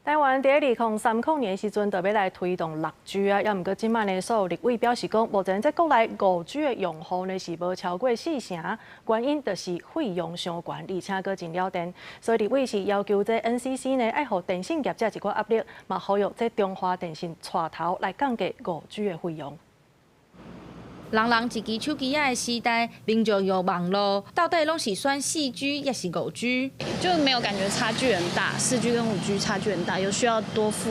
台灣佇2030年時陣，就欲來推動6G 啊，猶毋過這擺呢，所有立委表示講，目前這國內5G 的用戶呢是無超過四成，原因就是費用傷懸，而且閣真了電，所以立委是要求這 NCC 呢愛予電信業者一寡壓力，嘛呼籲這中華電信帶頭來降低5G 的費用。人人一支手機仔的時代，民眾用網路到底攏是選4G 抑是5G？就沒有感覺差距很大，4G 跟5G 差距很大，有需要多付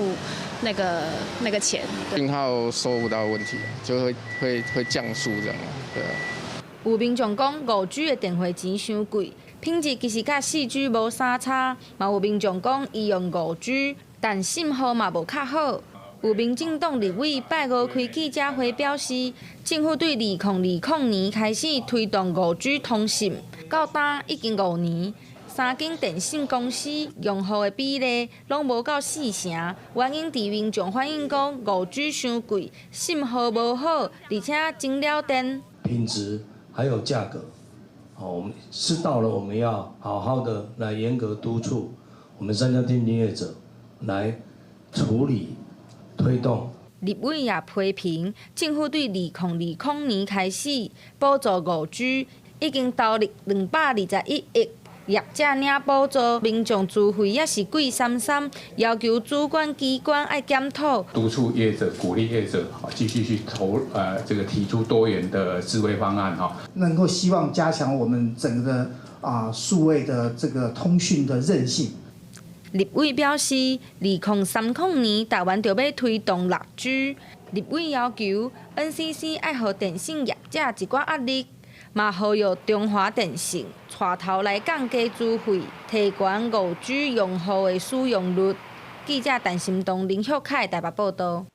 那個錢。信號收不到問題，就會降速這樣，對啊。有民眾講5G 的電話錢傷貴，品質其實佮4G 無啥差。嘛有民眾講伊用5G，但信號嘛無較好。有民進黨立委拜五開記者會表示，政府對2020年開始推動5G 通信，到今已經5年，三間電信公司用戶的比例攏無到四成，原因佇民眾反映講5G 傷貴，信號無好，而且真了電。品質還有價格，好，我們是到了我們要好好的來嚴格督促我們三家電信業者來處理。推動。立委也批評政府對2020年開始補助5G，已經投入221億，業者領補助，民眾資費也是貴參參，要求主管機關愛檢討。督促業者、鼓勵業者繼續去投，這個提出多元的智慧方案哈。能夠希望加強我們整個數位的這個通訊的韌性。立委表示，2030年台灣就欲推動6G。立委要求 NCC 愛予電信業者一寡壓力，嘛呼籲中華電信帶頭來降低資費，提懸5G 用戶的使用率。記者陳心東、林旭凱台北報道。